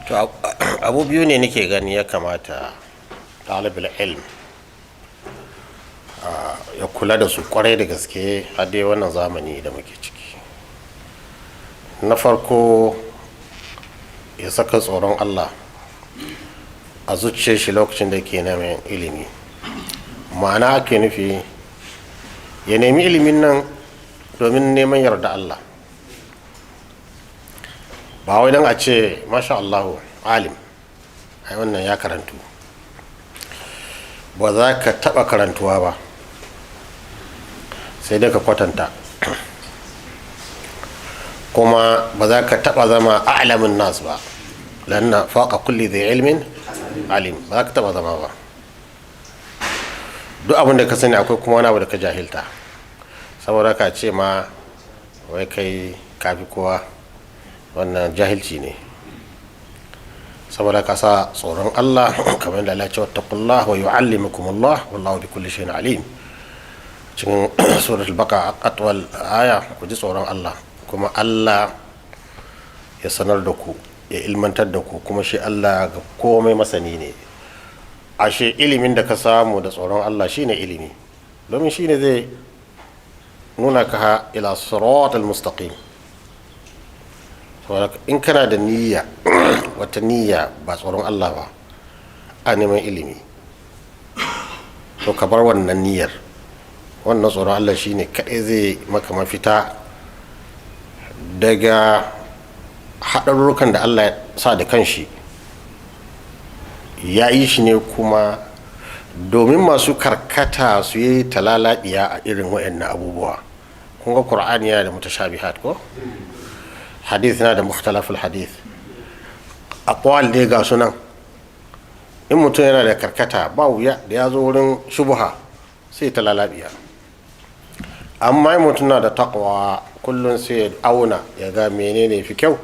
To, abu biyu ne nake gani ya kamata ɗalibul ilm ya kula da su kwarai da gaske a dai wannan zamani da muke ciki. Na farko, ya saka tsoron Allah a zuciyar shi lokacin da ke neman ilimi. Ma'ana ake nufi ya nemi ilimin nan domin neman yarda Allah, ba wai don a ce masha Allahu alim, ai wannan ya karantu. Ba za ka taɓa karantuwa ba, sai dai ka kwatanta. Kuma ba za ka taɓa zama a'lamun nas ba, lanna faqa kulli dhi ilmin alim. Ba za ka taɓa zama ba. Duk abin da ka sani, akwai kuma wani abu da ka jahilta. Saboda ka ce ma wai kai kafi kowa, wannan jahilci ne. Saboda ka sa tsoron Allah, kamar da Allah ya ce: "Wattaqullah wa yu'allimukumullah, wallahu bi kulli shay'in alim," cikin suratul Baqara, atwal aya. Ku ji tsoron Allah, kuma Allah ya sanar da ku, ya ilmantar da ku, kuma shi Allah ga komai masani ne. Ashe ilimin da ka samu da tsoron Allah shine ilimi, domin shine zai nuna ka ila siratal mustaqim. Saboda in kana da niyya, wata niyya ba tsoron Allah ba a neman ilimi, to ka bar wannan niyyar. Wannan tsoron Allah shine kaɗai zai maka mafita daga haɗarurrukan da Allah ya sa da kanshi ya yi shi ne kuma domin masu karkata su yi talalabiya a irin waɗannan abubuwa. Kun ga Qur'ani yana da mutashabihat, ko hadith yana da mukhtalaful hadith, aqwal dai ga sunan. In mutum yana da karkata, ba wuya da ya zo wurin shubuha sai talalabiya. Amma in mutum na da taqwa, kullum sai ya auna ya ga menene fi kyau,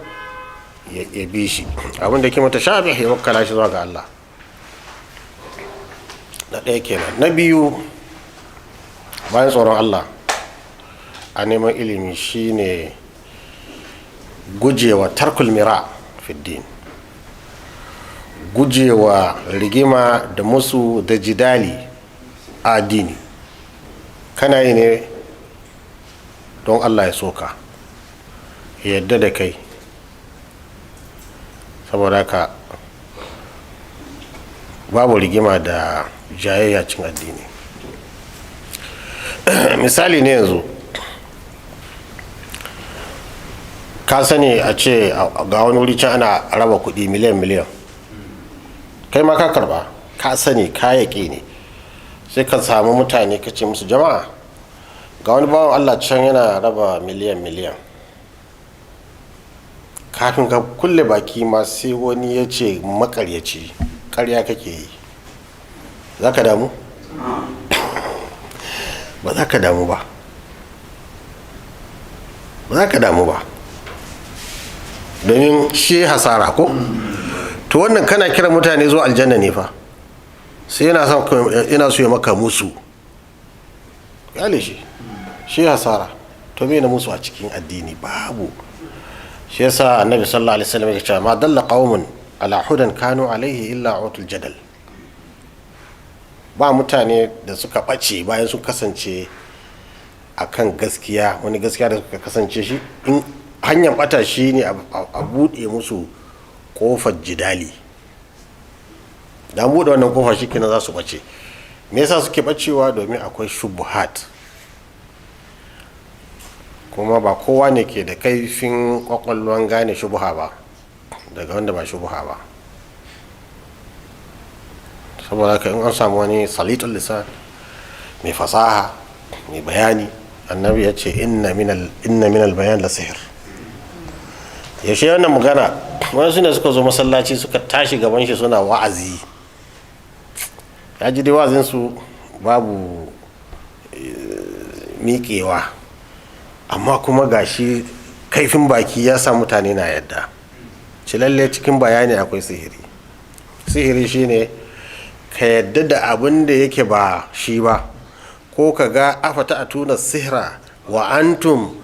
ya bi shi. Abin da ke mutashabih, ya wakkala shi zuwa ga Allah. Na ɗaya kenan. Na biyu, bayan tsoron Allah a neman ilimi, shine gujewa tarkul mira fiddin, gujewa rigima da musu da jidali a addini. Kana yi ne don Allah ya soka, ya yadda da kai. Saboda haka babu rigima da jayayya cin addini. Misali ne, yanzu ka sani a ce ga wani wuri can ana raba kuɗi miliyan miliyan, kai ma ka karba, ka sani kayaƙi ne. Sai ka samu mutane ka ce musu: "Jama'a, ga wani bawan Allah can yana raba miliyan miliyan." Kafin ka kulle baki ma, sai wani ya ce: "Makaryaci, karya kake yi." Za ka damu? Ba za ka damu ba, ba za ka damu ba, domin shi hasara ko. To, wannan kana kira mutane zuwa aljanna ne fa, sai yana son, yana so ya maka musu. Yale shi, shi hasara. To, me na musu a cikin addini? Babu. Shi yasa Annabi sallallahu alaihi wasallam ya ce: "Ma dalla qaumun ala hudan kanu alaihi illa utul jadal." Ba mutane da suka ɓace bayan sun kasance akan gaskiya, wani gaskiya da suka kasance shi in hanyar bata shi ne a buɗe musu kofar jidali. Da an buɗe wannan kofa, shi kenan, za su ɓace. Me yasa suke ɓacewa? Domin akwai shubuhat, kuma ba kowa ne ke da kaifin kwakwalwan gane shubuha ba daga wanda ba shubuha ba. Saboda haka in an samu wani salitul lisan, mai fasaha, mai bayani, Annabi ya ce: "Inna minal bayan la sihir." Yaushe wannan magana? Wani ne suka zo masallaci, suka tashi gaban shi suna wa'azi. Ya ji dai wa'azinsu babu miƙewa, amma kuma gashi kaifin baki ya sa mutane na yadda ci. Lalle cikin bayani akwai sihiri. Sihiri shine ka yadda da abin da yake ba shi ba, ko ka ga "Afata atuna sihra wa antum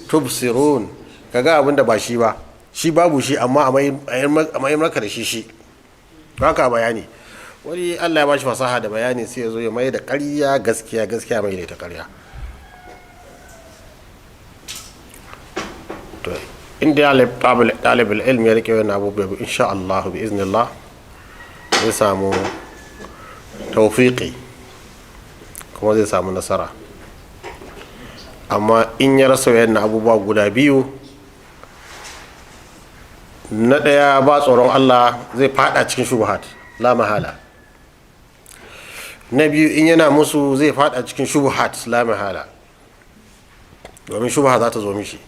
tubsirun", ka ga abin da ba shi ba. Shi babu shi, amma a mai maka da shi shi haka bayani. Wani Allah ya bashi fasaha da bayani, sai ya zo ya mai da ƙarya gaskiya, gaskiya mai da ita ƙarya. To inda ɗalibul ilmi ya rike wannan abubuwa, insha Allah bi iznillah zai samu tawfiqi kuma zai samu nasara. Amma in ya rasa wayannan abubuwa guda biyu, na ɗaya ba tsoron Allah, zai fada cikin shubuhat la mahala. Na biyu, in yana musu, zai fada cikin shubuhat la mahala, domin shubuha za ta zo mishi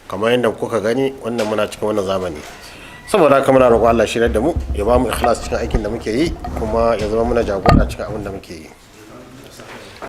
kamar yadda kuka gani wannan muna cikin wannan zamani. Saboda haka muna roƙo Allah shirya da mu, ya ba mu ikhlas cikin aikin da muke yi, kuma ya zama muna jagora cikin abin da muke yi.